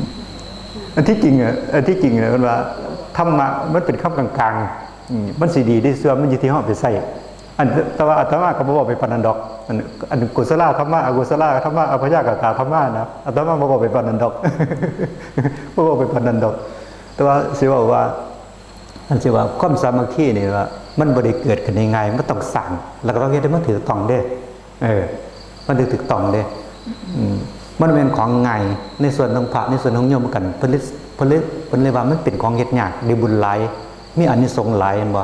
อันที่จริงอะ อันที่จริงอะ มันว่าธรรมะมันเป็นคำกลางๆ อืม มันสิดีที่สุด มันอยู่ที่เฮาเอาไปใช้ อัน แต่ว่าอาตมาก็บ่เว้าไปปานนั้นดอก อัน อันกุศลธรรมะ อกุศลธรรมะ อัพยากตาธรรมะนะ อาตมาบ่เว้าไปปานนั้นดอก บ่เว้าไปปานนั้นดอก แต่ว่าสิเว้าว่า อันสิว่าความสามัคคีนี่ว่า มันบ่ได้เกิดขึ้นง่ายๆ มันต้องสร้าง แล้วก็ต้องเฮ็ดให้มันถูกต้องเด้ เออ มันถึงถูกต้องเด้ อืม มันเป็นของง่ายในส่วนของพระ ในส่วนของโยมกัน เพิ่นเลย เพิ่นเลย เพิ่นเลยว่ามันเป็นของเฮ็ดยาก ได้บุญหลาย มีอานิสงส์หลาย แม่นบ่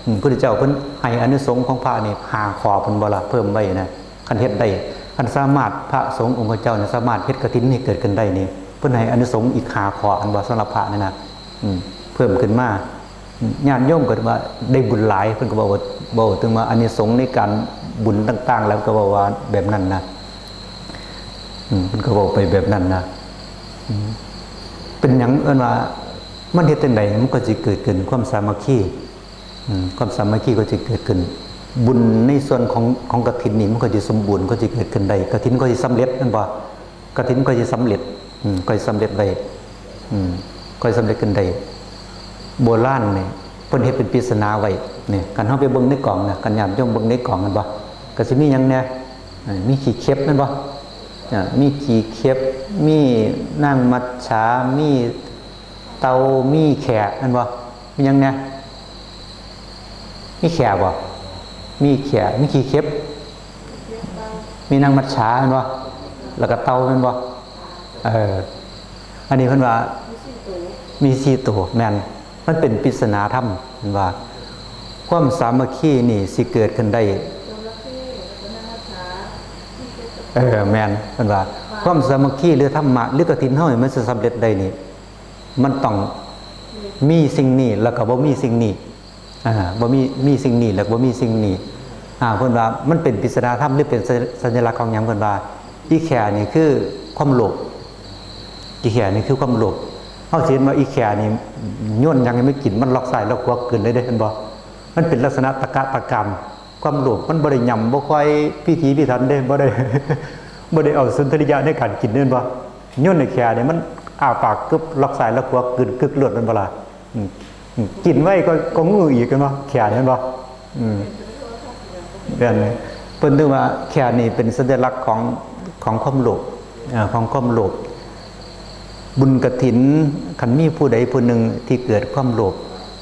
อืม พุทธเจ้าเพิ่นให้อานิสงส์ของพระนี่ห้าข้อ เพิ่นบ่ละเพิ่มไว้นะ คันเฮ็ดได้ คันสามารถ พระสงฆ์องค์เจ้านี่สามารถเฮ็ดกฐินให้เกิดขึ้นได้นี่ เพิ่นให้อานิสงส์อีกห้าข้อ แม่นบ่ สำหรับพระนี่นะ อืม เพิ่มขึ้นมา อืม ญาติโยมก็ว่าได้บุญหลาย เพิ่นก็บอกว่า บอกถึงว่าอานิสงส์ในการบุญต่างๆ แล้วก็บอกว่าแบบนั้นนะ อืม เพิ่นก็บอกไปแบบนั้นนะ อืม เป็นหยังเอิ้นว่า มันเฮ็ดจั่งใดมันก็สิเกิดขึ้นความสามัคคี อืม ความสามัคคีก็สิเกิดขึ้น บุญในส่วนของ ของกฐินนี่มันก็สิสมบูรณ์ ก็สิเกิดขึ้นได้ กฐินก็สิสำเร็จ แม่นบ่ กฐินก็สิสำเร็จ อืม ก็สิสำเร็จได้ อืม ก็สิสำเร็จขึ้นได้ โบราณนี่ เพิ่นเฮ็ดเป็นปริศนาไว้ เนี่ย คันเฮาไปเบิ่งในกล่องนะ คันญาติโยมเบิ่งในกล่องแม่นบ่ ก็สิมีหยังแหน่ เอ่อ มีขี้เข็บแม่นบ่ อ่า มีขี้เข็บ มีนางมัจฉา มีเต่า มีแข่แม่นบ่ มีหยังแหน่ มีแข่บ่ มีแข่ มีขี้เข็บ มีนางมัจฉาแม่นบ่ แล้วก็เต่าแม่นบ่ เออ อันนี้เพิ่นว่า มีสี่ตัว แม่น มันเป็นปริศนาธรรม เพิ่นว่า ความสามัคคีนี่สิเกิดขึ้นได้ เออ แม่น เพิ่นว่า ความสามัคคีหรือธรรมะ หรือกฐินเฮานี่มันสิสำเร็จได้นี่ มันต้องมีสิ่งนี้ แล้วก็บ่มีสิ่งนี้ อ่า บ่มี มีสิ่งนี้ แล้วก็บ่มีสิ่งนี้ อ่า เพิ่นว่ามันเป็นปริศนาธรรม หรือเป็นสัญ สัญลักษณ์ของหยัง เพิ่นว่า อีแข่นี่คือความโลภ อีแข่นี่คือความโลภ เฮาสิเห็นว่าอีแข่นี่โยนหยังให้มันกิน มันล็อกซ้ายล็อกขวากลืนเลยเด้ เห็นบ่ มันเป็นลักษณะตะกะตะกรรม ความโลภมันบ่ได้หย่ำ บ่ค่อยพิถีพิถันเด้ บ่ได้ บ่ได้เอาสุนทรียะในการกินเด้ เห็นบ่ โยนให้แข่นี่มันอ้าปากกึบ ล็อกซ้ายล็อกขวากลืนกึกโลด แม่นบ่ล่ะ อืม อืม กินไว้ก็ ก็งื้ออีก แม่นบ่ แข่นี่ แม่นบ่ อืม แบบนี้ เพิ่นถือว่าแข่นี่เป็นสัญลักษณ์ของ ของความโลภ อ่า ของความโลภ บุญกฐิน คันมีผู้ใดผู้หนึ่งที่เกิดความโลภ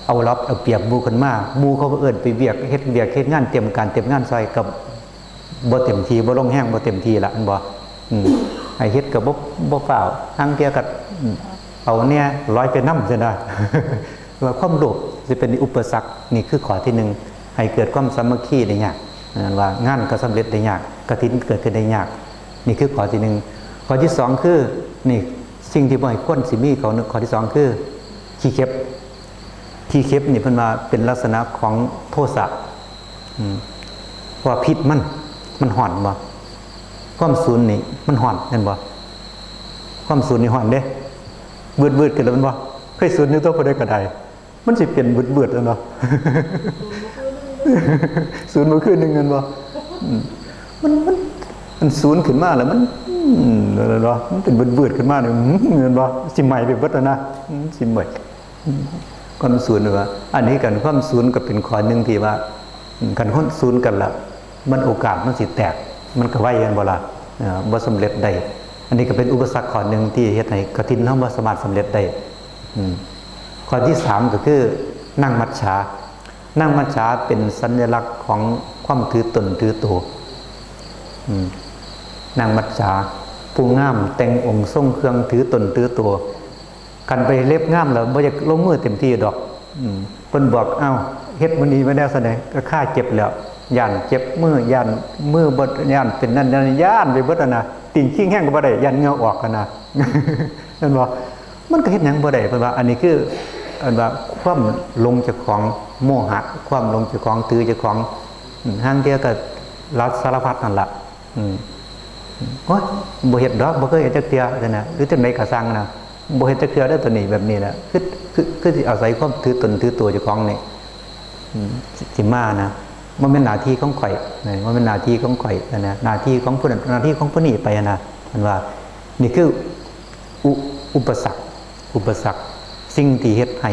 เอารัดเอาเปรียบหมู่ขึ้นมา หมู่เขาเอิ้นไปเวียก เฮ็ดเวียกเฮ็ดงาน เตรียมการเตรียมงานซอย ก็บ่เต็มที่ บ่ลงแรง บ่เต็มที่ละ แม่นบ่ อืม ให้เฮ็ดก็บ่ บ่ฟ้าว ห่างเทื่อก็ อืม เอาแหน่ ลอยไปนำ ซี้นะ ว่าความโลภสิเป็นอุปสรรค นี่คือข้อที่หนึ่ง ให้เกิดความสามัคคีได้ยาก นั่นว่างานก็สำเร็จได้ยาก กฐินเกิดขึ้นได้ยาก นี่คือข้อที่หนึ่ง ข้อที่สองคือ นี่ สิ่งที่บ่ให้ควรสิมี ข้อหนึ่ง ข้อที่สองคือ ขี้เข็บ ขี้เข็บนี่เพิ่นว่าเป็นลักษณะของโทสะ อืม ว่าพิษมัน มันฮ้อนบ่ ความสูนนี่มันฮ้อน แม่นบ่ ความสูนนี่ฮ้อนเด้ วืดๆ ขึ้นแล้ว แม่นบ่ เคยสูนอยู่ตัวผู้ใดก็ได้ มันสิเป็นวืดๆ แล้วเนาะ สูนมื้อคืนหนึ่ง แม่นบ่ อืม มัน มัน มันสูนขึ้นมาแล้ว มัน อืม เนาะ มันเป็นวืดๆ ขึ้นมาเนี่ย อืม แม่นบ่ สิไหม้ไปเบิดแล้วนะ อืม สิไหม้ อืม ความสูนว่า อันนี้กัน ความสูนก็เป็นข้อหนึ่งที่ว่า อืม คันคนสูนกันละ มันโอกาสมันสิแตก มันก็ไว แม่นบ่ล่ะ เอ่อ บ่สำเร็จได้ อันนี้ก็เป็นอุปสรรคข้อหนึ่งที่เฮ็ดให้กฐินเฮาบ่สามารถสำเร็จได้ อืม ข้อที่สามก็คือนางมัจฉา นางมัจฉาเป็นสัญลักษณ์ของความถือตนถือตัว อืม นางมัจฉา ผู้งามแต่งองค์ทรงเครื่องถือตนถือตัว คันไปเล็บงามแล้วบ่อยากลงมือเต็มที่ดอก อืม เพิ่นบอก "เอ้า เฮ็ดมื้อนี้มาแล้วซั่นเด้ ก็คาเจ็บแล้ว ย้านเจ็บมือ ย้านมือบ่ ย้านเป็นนั่น ย้าน ย้านไปเบิดนั่นน่ะ ตีนคิงแฮงก็บ่ได้ ย้านเหงื่อออกหั่นน่ะ" แม่นบ่ มันก็เฮ็ดหยังบ่ได้ เพิ่นว่า อันนี้คือ เพิ่นว่าความหลงเจ้าของ โมหะ ความหลงเจ้าของ ถือเจ้าของ อืม ห่างเทื่อก็ลัดสารพัดนั่นล่ะ อืม โอ๊ย บ่เฮ็ดดอก บ่เคยเฮ็ดจักเทื่อ ซั่นน่ะ หรือจังใดก็ซ่างนะ บ่เฮ็ดจักเทื่อเด้อ ตัวนี้ แบบนี้แหละ คือ คือ คือสิอาศัยความถือตนถือตัวเจ้าของนี่ อืม สิ สิมานะ บ่แม่นหน้าที่ของข้อยนะ บ่แม่นหน้าที่ของข้อยนะ หน้าที่ของผู้นั้น หน้าที่ของผู้นี้ไปนะ เพิ่นว่า นี่คือ อุ อุปสรรค อุปสรรค สิ่งที่เฮ็ดให้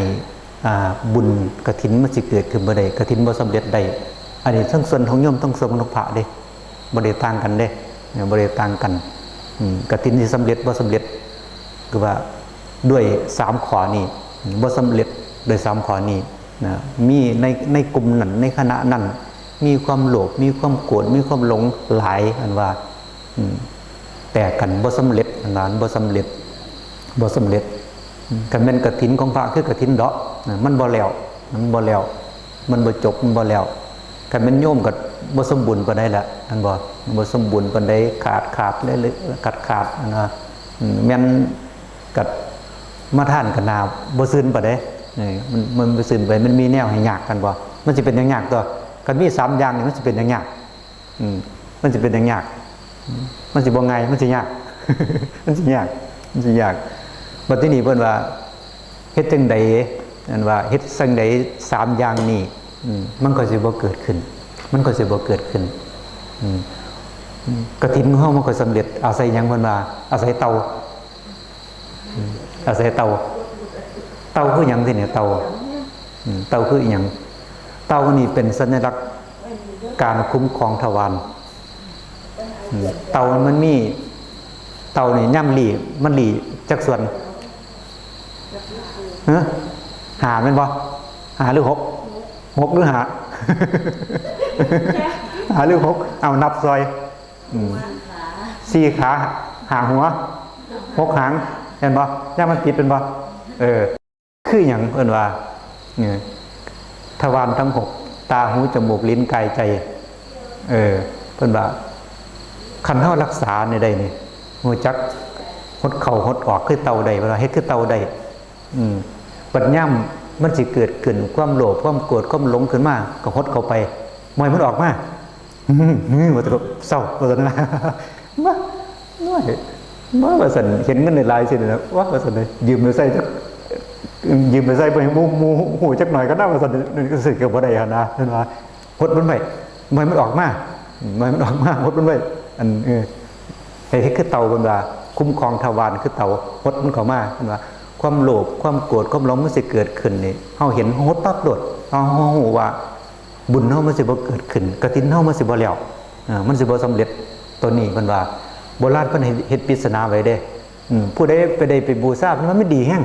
อ่า บุญกฐินมันสิเกิดขึ้นบ่ได้ กฐินบ่สำเร็จได้ อันนี้ทั้งส่วนของโยม ทั้งส่วนของพระเด้ บ่ได้ต่างกันเด้ เนี่ย บ่ได้ต่างกัน อืม กฐินสิสำเร็จบ่สำเร็จ คือว่าด้วยสามข้อนี้ อืม บ่สำเร็จด้วยสามข้อนี้นะ มีใน ในกลุ่มนั้น ในคณะนั้น มีความโลภ มีความโกรธ มีความหลงหลาย อันว่า อืม แตกกันบ่สำเร็จ อันนั้นบ่สำเร็จ บ่สำเร็จ อืม คันแม่นกฐินของพระคือกฐินดอกนะ มันบ่แล้ว มันบ่แล้ว มันบ่จบ มันบ่แล้ว คันแม่นโยมก็บ่สมบูรณ์ปานใดละ อันบ่ บ่สมบูรณ์ปานใด ขาด ขาด เละๆ ขาด ขาด อันว่า อืม แม่นกัดมาทานกันนาบ่ซื่นปานใด เออ มัน มันบ่ซื่นไป มันมีแนวให้ยากกันบ่ มันสิเป็นหยังยากตัว คันมีสามอย่างนี่มันสิเป็นหยังยาก อืม มันสิเป็นหยังยาก อืม มันสิบ่ง่าย มันสิยาก มันสิยาก มันสิยาก บัดทีนี้เพิ่นว่า เฮ็ดจั่งใด อันว่า เฮ็ดจั่งใดสามอย่างนี้ อืม มันก็สิบ่เกิดขึ้น มันก็สิบ่เกิดขึ้น อืม อืม กฐินของเฮามันก็สำเร็จ อาศัยหยังเพิ่นว่า อาศัยเต่า อืม อาศัยเต่า เต่าคือหยังทีนี้ เต่า อืม เต่าคืออีหยัง เต่านี่เป็นสัญลักษณ์การคุ้มครองทวาร อืม เต่ามันมี เต่านี่ย่ำหลีมันหลีจักส่วน ฮะ หาแม่นบ่ หาหรือหก หกหรือหา หาหรือหก เอานับซอย อืม สี่ขา ห้าหัว หกหาง เห็นบ่ ย่ามันติดเป็นบ่ เออ คือหยังเพิ่นว่า เนี่ย ทวารทั้งหก ตา หู จมูก ลิ้น กาย ใจ เออ เพิ่นว่า คันเฮารักษานี่ได้นี่ ฮู้จักหดเข้าหดออกคือเต่าได้ เพิ่นว่าเฮ็ดคือเต่าได้ อืม บัดยามมันสิเกิดขึ้น ความโลภ ความโกรธ ความหลงขึ้นมา ก็หดเข้าไป บ่ให้มันออกมา อืม อืม ว่าแต่ก็เศร้า ว่าแต่นะ มา น้อย มา ว่าซั่น เห็นเงินหลายๆ สินะ ว่า ว่าซั่นเลย ยืมไปใส่จัก ยืมไปใส่ไปให้หมู่ หมู่ฮู้จักหน่อยก็ได้ ว่าซั่น นี่ก็สิก็บ่ได้หั่นนะ เห็นว่า หดมันไว้ บ่ให้มันออกมา บ่ให้มันออกมา หดมันไว้ อัน เออ ให้เฮ็ดคือเต่า เพิ่นว่า คุ้มครองทวารคือเต่า หดมันเข้ามา เพิ่นว่า ความโลภ ความโกรธ ความหลงมันสิเกิดขึ้นนี่ เฮาเห็น เฮาหดปั๊บโลด เฮา เฮาฮู้ว่า บุญเฮามันสิบ่เกิดขึ้น กฐินเฮามันสิบ่แล้ว อ่า มันสิบ่สำเร็จ ตัวนี้เพิ่นว่า โบราณเพิ่นเฮ็ด เฮ็ดปริศนาไว้เด้ อืม ผู้ใดไปได้ไปบูชา เพิ่นว่ามันดีแฮง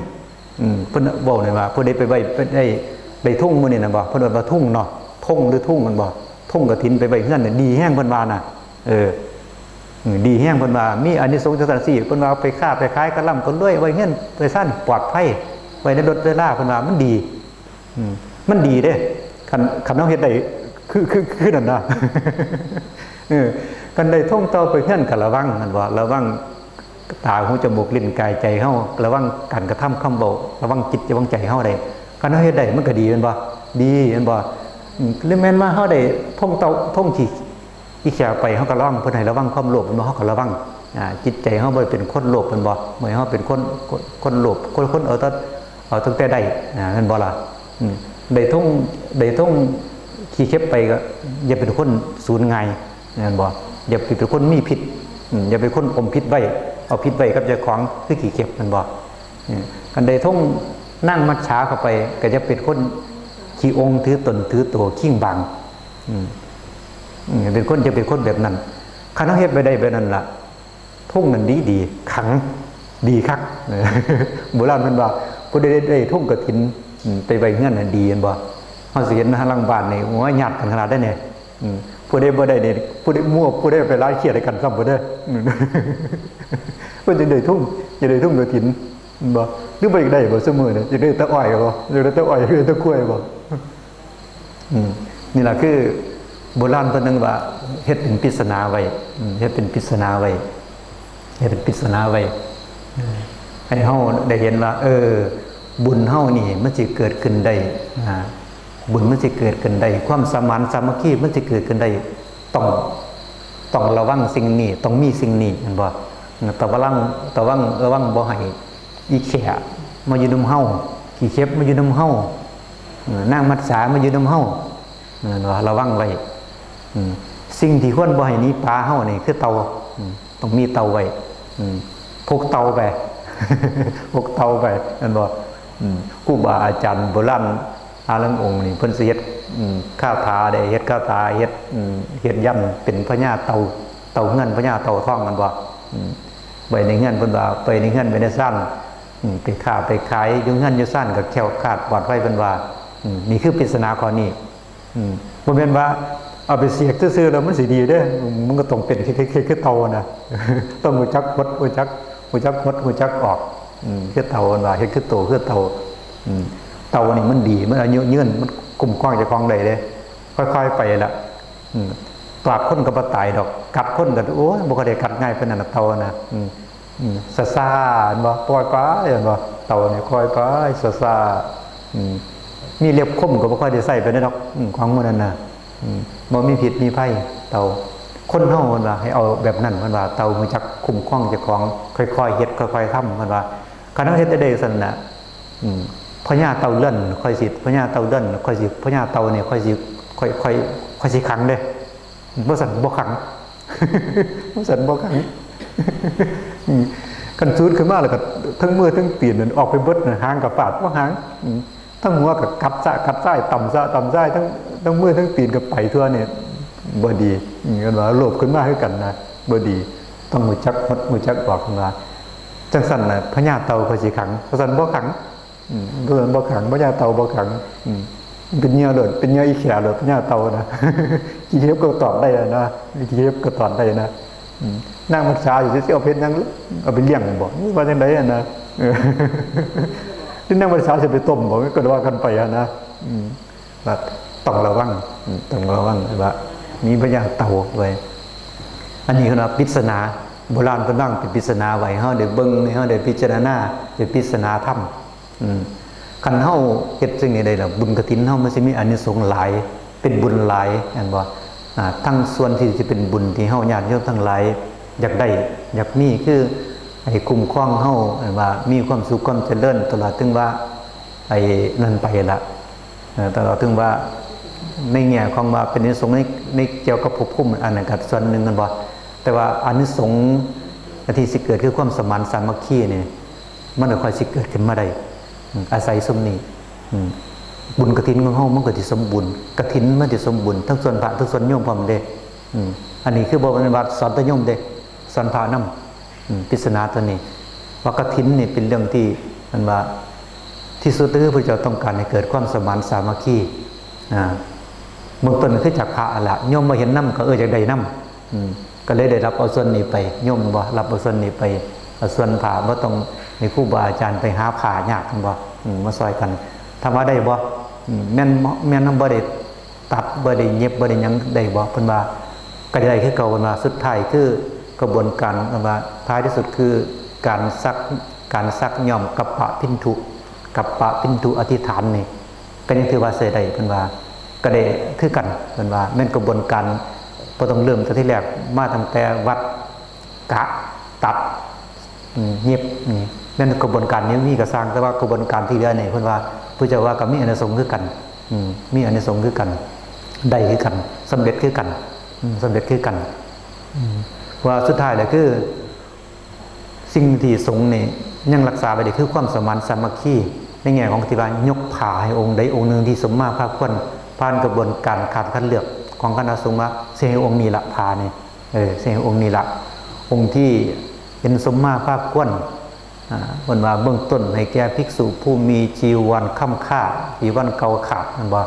อืม เพิ่นเว้านั่นว่า ผู้ใดไปไหว้ ไปได้ใบธุงมื้อนี้น่ะบ่ เพิ่นเอิ้นว่าธุงเนาะ ธงหรือธุงมันบ่ ธงกฐินไปไหว้เฮือนน่ะ ดีแฮงเพิ่นว่าน่ะ เออ อืม ดีแฮงเพิ่นว่า มีอานิสงส์จังซั่นซี่ เพิ่นว่าเอาไปค้าไปขายก็ร่ำก็รวย ไว้เฮือนไว้ซานปลอดภัย ไว้ในรถไว้ลา เพิ่นว่ามันดี อืม มันดีเด้ คัน คันเฮาเฮ็ดได้ คือ คือ คือนั่นนะ เออ คันได้ธงเต่าไปเฮือนก็ระวัง นั่นว่า ระวังตา หู จมูก ลิ้น กาย ใจเฮา ระวังการกระทำคำเว้า ระวังจิต ระวังใจเฮาได้ คันเฮาเฮ็ดได้ มันก็ดีแม่นบ่ ดีแม่นบ่ อืม หรือแม่นว่าเฮาได้ธงเต่า ธงขี้ ขี้แขไป เฮาก็ระวัง เพิ่นให้ระวังความโลภ แม่นบ่ เฮาก็ระวัง อ่า จิตใจเฮาบ่ได้เป็นคนโลภ แม่นบ่ เมื่อเฮาเป็นคน คน คนโลภ คน คนเอาแต่ เอาตั้งแต่ได้ อ่า แม่นบ่ล่ะ อืม ได้ธง ได้ธงขี้เข็บไปก็อย่าเป็นคนสูญง่าย แม่นบ่ อย่าเป็นคนมีพิษ อืม อย่าเป็นคนอมพิษไว้ เอาพิษไว้กับเจ้าของคือขี้เข็บ แม่นบ่ อืม คันได้ธงนางมัจฉาเข้าไป ก็อย่าเป็นคนขี้องค์ถือตนถือโตคิงบาง อืม อืม เป็นคน อย่าเป็นคนแบบนั้น คันเฮาเฮ็ดไปได้แบบนั้นล่ะ ธงนั่นดีดี ขัง ดีคัก โบราณเพิ่นว่า ผู้ใดได้ธงกฐิน อืม ไปไว้เฮือนน่ะดี แม่นบ่ เฮาสิเห็นหลังบ้านนี่ โอ้ย ญาติกันขนาดใด๋เนี่ย อืม ผู้ใดบ่ได้นี่ ผู้ใดมั่ว ผู้ใดไปหลายเขียดให้กันซ้ำพุ้นเด้อ อืม เพิ่นจั่งได้ธง จั่งได้ธงกฐิน แม่นบ่ หรือบ่อยากได้บ่ซุมื้อนี่ อยากได้แต่อ้อยบ่ อยากได้แต่อ้อย อยากได้แต่กล้วยบ่ อืม นี่ล่ะคือโบราณเพิ่นนึงว่าเฮ็ดเป็นปริศนาไว้ อืม เฮ็ดเป็นปริศนาไว้ เฮ็ดเป็นปริศนาไว้ อืม ให้เฮาได้เห็นว่า เออ บุญเฮานี่มันสิเกิดขึ้นได้ อ่า บุญมันสิเกิดขึ้นได้ ความสมานสามัคคีมันสิเกิดขึ้นได้ ต้อง ต้องระวังสิ่งนี้ ต้องมีสิ่งนี้ แม่นบ่ ต้องระวัง ระวัง ระวังบ่ให้อีแข่มาอยู่นำเฮา ขี้เข็บมาอยู่นำเฮา เออ นางมัจฉามาอยู่นำเฮา เออ ระวังไว้ อืม สิ่งที่ควรบ่ให้หนีป๋าเฮานี่คือเต่า อืม ต้องมีเต่าไว้ อืม พกเต่าไป พกเต่าไป แม่นบ่ อืม ครูบาอาจารย์โบราณหาลางองค์นี่ เพิ่นสิเฮ็ด อืม คาถาได้ เฮ็ดคาถา เฮ็ด อืม เฮ็ดยันต์เป็นพญาเต่า เต่าเงิน พญาเต่าทอง แม่นบ่ อืม ไว้ในเฮือน เพิ่นว่า ไว้ในเฮือน ไว้ในซาน อืม ไปค้าไปขายอยู่เฮือนอยู่ซานก็แคล้วคลาดปลอดภัย เพิ่นว่า อืม นี่คือปริศนาข้อนี้ อืม บ่แม่นว่าเอาไปเสียกซื่อๆแล้วมันสิดีเด้อ มันก็ต้องเป็นคือ คือ คือ คือเต่านะ ต้องรู้จักหด รู้จัก รู้จักหด รู้จักออก อืม คือเต่า เพิ่นว่า เฮ็ดคือโต คือเต่า อืม เต่านี่มันดี มันอายุยืน มันคุ้มครองเจ้าของได้เด้ ค่อยๆไปละ อืม ตราบคนก็บ่ตายดอก กัดคนก็ โอ้ย บ่ค่อยได้กัดง่ายปานนั้นดอก เต่านะ อืม อืม ซ่าๆ แม่นบ่ ปล่อยไป แม่นบ่ เต่านี่ปล่อยไป ซ่าๆ อืม มีเล็บคมก็บ่ค่อยได้ใช้ปานใดดอก อืม ของหมู่นั้นน่ะ อืม บ่มีพิษมีภัย เต่า คนเฮา เพิ่นว่า ให้เอาแบบนั้น เพิ่นว่า เต่ารู้จักคุ้มครองเจ้าของ ค่อยๆเฮ็ด ค่อยๆทำ เพิ่นว่า คันเฮาเฮ็ดได้จั่งซั้นน่ะ อืม พญาเต่าเรือนค่อยสิ พญาเต่าเรือนค่อยสิ พญาเต่านี่ค่อยสิ ค่อย ค่อย ค่อยสิขังเด้ บ่ซั้นบ่ขัง บ่ซั้นบ่ขัง อืม คันสูดขึ้นมาแล้วก็ทั้งมือทั้งตีนนั่นออกไปเบิดน่ะ หางก็ฟาดบ่หาง อืม ทั้งหัวก็กัดซะกัดซ้ายต่ำซะต่ำซ้ายทั้งทั้งมือทั้งตีนก็ไปทั่วเนี่ยบ่ดีอืมกันว่าโลภขึ้นมาคือกันนะบ่ดีต้องรู้จักหดรู้จักออกกันว่าจังซั่นน่ะพญาเต่าเขาสิขังจังซั่นบ่ขังอืมจังซั่นบ่ขังพญาเต่าบ่ขังอืมเป็นเหยื่อโลดเป็นเหยื่ออีแขโลดพญาเต่านะขี้เห็บก็ตอดได้นะขี้เห็บก็ตอดได้นะ อืมนางพรรษาอยู่สิเอาเพชรยังเอาไปเลี้ยงบอกว่าจังได๋อะนะเออหรือนางพรรษาจะไปต้มบอกก็ว่ากันไปอะนะอืมว่าต้องระวังอืมต้องระวังว่ามีพญาเต่าไว้อันนี้คือว่าปริศนาโบราณเพิ่นวางเป็นปริศนาไว้ให้เฮาได้เบิ่งให้เฮาได้พิจารณาเป็นปริศนาธรรม อืมคันเฮาเฮ็ดสิ่งนี้ได้แล้วบุญกฐินเฮามันสิมีอานิสงส์หลายเป็นบุญหลายแม่นบ่อ่าทั้งส่วนที่สิเป็นบุญที่เฮาญาติโยมทั้งหลายอยากได้อยากมีคือให้คุ้มครองเฮาแม่นว่ามีความสุขความเจริญตลอดถึงว่าไอ้นั่นไปละเอ่อตลอดถึงว่าในแง่ของว่าเป็นอานิสงส์ในในเกี่ยวกับภพภูมิอันนั้นก็ส่วนหนึ่งแม่นบ่แต่ว่าอานิสงส์ที่สิเกิดคือความสมานสามัคคีนี่ มันก็ค่อยสิเกิดขึ้นมาได้อืมอาศัยซุมนี้อืมบุญกฐินของเฮามันก็สิสมบูรณ์กฐินมันสิสมบูรณ์ทั้งส่วนพระทั้งส่วนโยมพร้อมเด้อืมอันนี้คือบ่แม่นว่าสอนแต่โยมเด้สอนพระนำอืมปริศนาตัวนี้ว่ากฐินนี่เป็นเรื่องที่มันว่าที่สุดก็คือพระเจ้าต้องการให้เกิดความสมานสามัคคีอ่าเบื้องต้นก็คือจากพระหั่นละโยมบ่เห็นนำก็เอออยากได้นำ อืมก็เลยได้รับเอาส่วนนี้ไปโยมบ่รับเอาส่วนนี้ไปเอาส่วนผ้าบ่ต้องให้ครูบาอาจารย์ไปหาผ้ายากหั่นบ่อืมมาซอยกันถามว่าได้บ่อืมแม่นแม่นบ่ได้ตัดบ่ได้เย็บบ่ได้หยังได้บ่เพิ่นว่าก็ได้คือเก่าเพิ่นว่าสุดท้ายคือกระบวนการเพิ่นว่าท้ายที่สุดคือการซักการซักย้อมกัปปะพินธุกัปปะพินธุอธิษฐานนี่ ก็ยังถือว่าใช้ได้เพิ่นว่าก็ได้คือกันเพิ่นว่าแม่นกระบวนการบ่ต้องเริ่มแต่ทีแรกมาตั้งแต่วัดกะตัดอืมเย็บนี่แม่นกระบวนการนี้มีก็ซ่างแต่ว่ากระบวนการที่เหลือนี่เพิ่นว่าพระเจ้าว่าก็มีอานิสงส์คือกันอืมมีอานิสงส์คือกันได้คือกันสำเร็จคือกันอืมสำเร็จคือกันอืมว่าสุดท้ายแล้วคือ สิ่งที่สงฆ์นี่ยังรักษาไว้ได้คือความสมานสามัคคีในแง่ของที่ว่ายกผ้าให้องค์ใดองค์หนึ่งที่สมมาพาควรผ่านกระบวนการคัดคัดเลือกของคณะสงฆ์ว่าสิให้องค์นี้ละผ้านี่เออสิให้องค์นี้ละองค์ที่เป็นสมมาพาควรอ่าเพิ่นว่าเบื้องต้นให้แก่ภิกษุผู้มีจีวรค้ำค่าจีวรเก่าขาดแม่นบ่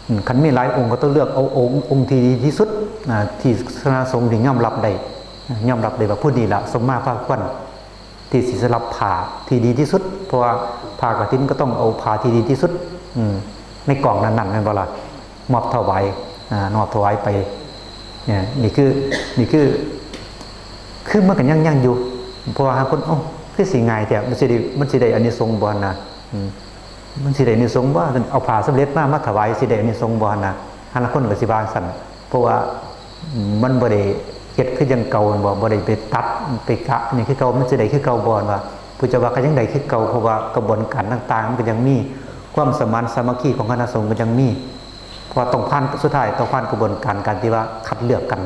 อืมคันมีหลายองค์ก็ต้องเลือกเอาองค์องค์ที่ดีที่สุดอ่าที่คณะสงฆ์ที่ยอมรับได้ ยอมรับได้ว่าผู้นี้ละสมมาพาควรที่สิสลับผ้าที่ดีที่สุด เพราะว่าผ้ากฐินก็ต้องเอาผ้าที่ดีที่สุดอืมในกองนั้นๆแม่นบ่ล่ะมอบถวายอ่ามอบถวายไปเนี่ยนี่คือนี่คือคือมันก็ยังยังอยู่ เพราะว่าหาคนเอ้าคือสิง่ายแท้มันสิได้มันสิได้อานิสงส์บ่หั่นนะอืมมันสิได้อานิสงส์บ่เอาผ้าสำเร็จมามาถวายสิได้อานิสงส์บ่หั่นนะหาลางคนก็สิว่าซั่นเพราะว่า มันบ่ได้เฮ็ดคือจั่งเก่าแม่นบ่บ่ได้ไปตัดไปกะนี่คือเก่ามันสิได้คือเก่าบ่ว่าผู้เจ้าว่าก็ยังได้คือเก่าเพราะว่ากระบวนการต่างๆมันก็ยังมีความสมานสามัคคีของคณะสงฆ์ก็ยังมีเพราะว่าต้องผ่านสุดท้ายต้องผ่านกระบวนการการที่ว่าคัดเลือกกัน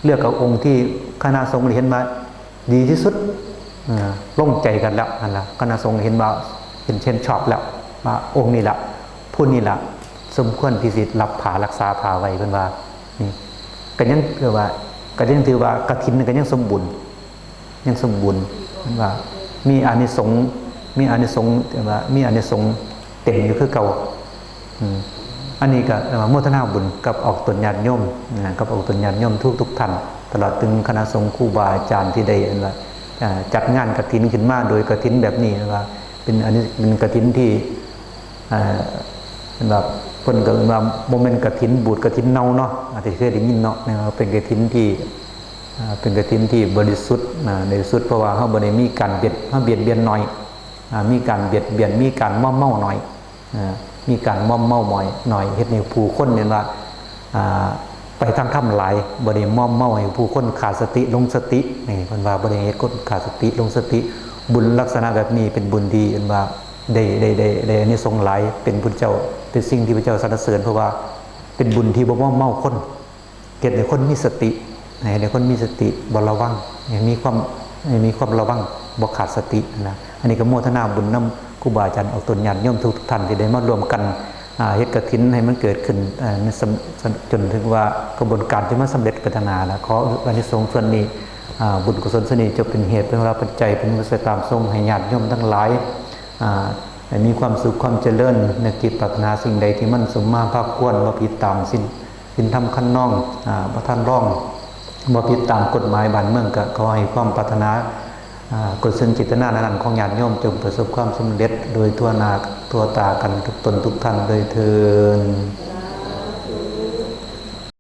เลือกเอาองค์ที่คณะสงฆ์เห็นว่าดีที่สุดอ่าลงใจกันแล้วนั่นล่ะคณะสงฆ์เห็นว่าเห็นเห็นชอบแล้วว่าองค์นี้ล่ะผู้นี้ล่ะสมควรที่สิรับผ้ารักษาผ้าไว้เพิ่นว่า นี่ก็ยังคือว่าก็ยังถือว่ากฐินนี่ก็ยังสมบูรณ์ยังสมบูรณ์ว่ามีอานิสงส์มีอานิสงส์ว่ามีอานิสงส์เต็มอยู่คือเก่าอืมอันนี้ก็เรียกว่าโมทนาบุญกับออกตนญาติโยมนะกับออกตนญาติโยมทุกทุกท่านตลอดถึงคณะสงฆ์ครูบาอาจารย์ที่ได้เรียกว่าอ่าจัดงานกฐินขึ้นมาโดยกฐินแบบนี้เรียกว่าเป็นอันนี้เป็นกฐินที่ อ่าเพิ่นแบบเพิ่นก็เอิ้นว่าบ่แม่นกฐินบูดกฐินเน่าเนาะอาจจะเคยได้ยินเนาะนะครับเป็นกฐินที่อ่าเป็นกฐินที่บริสุทธิ์นะบริสุทธิ์เพราะว่าเฮาบ่ได้มีการเบียดเฮาเบียดเบียนน้อยอ่ามีการเบียดเบียนมีการมอมเมาน้อยอ่ามีการมอมเมาน้อยน้อยเฮ็ดให้ผู้คนเห็นว่า อ่าไปทางธรรมหลายบ่ได้มอมเมาให้ผู้คนขาดสติหลงสตินี่เพิ่นว่าบ่ได้เฮ็ดคนขาดสติหลงสติบุญลักษณะแบบนี้เป็นบุญที่เพิ่นว่าได้ได้ได้ได้อานิสงส์หลายเป็นพุทธเจ้าเป็นสิ่งที่พระเจ้าสรรเสริญเพราะว่าเป็นบุญที่บ่มอมเมาคนเฮ็ดให้คนมีสติให้คนมีสติบ่ระวังให้มีความให้มีความระวังบ่ขาดสตินะอันนี้ก็โมทนาบุญนำ ครูบาอาจารย์ออกตน ญาติโยมทุกท่านที่ได้มาร่วมกัน อ่า เฮ็ดกฐินให้มันเกิดขึ้น เอ่อ ในสำ- จนถึงว่ากระบวนการที่มันสำเร็จไปทางหน้า และขออานิสงส์ส่วนนี้ อ่า บุญกุศลส่วนนี้จะเป็นเหตุเป็นพลปัจจัย เป็นปัจจัยตามส่งให้ญาติโยมทั้งหลาย อ่า ให้มีความสุขความเจริญ นึกคิดปรารถนาสิ่งใดที่มันสมมาพาควร บ่ผิดตามศีล ศีลธรรมคันนอง อ่า บ่ทันรอง บ่ผิดตามกฎหมายบ้านเมือง ก็ขอให้ความปรารถนา อ่า กุศลเจตนานั้นของญาติโยมจงประสบความสำเร็จโดยทั่วหน้าทั่วตากันทุกตนทุกท่านโดยเทอญ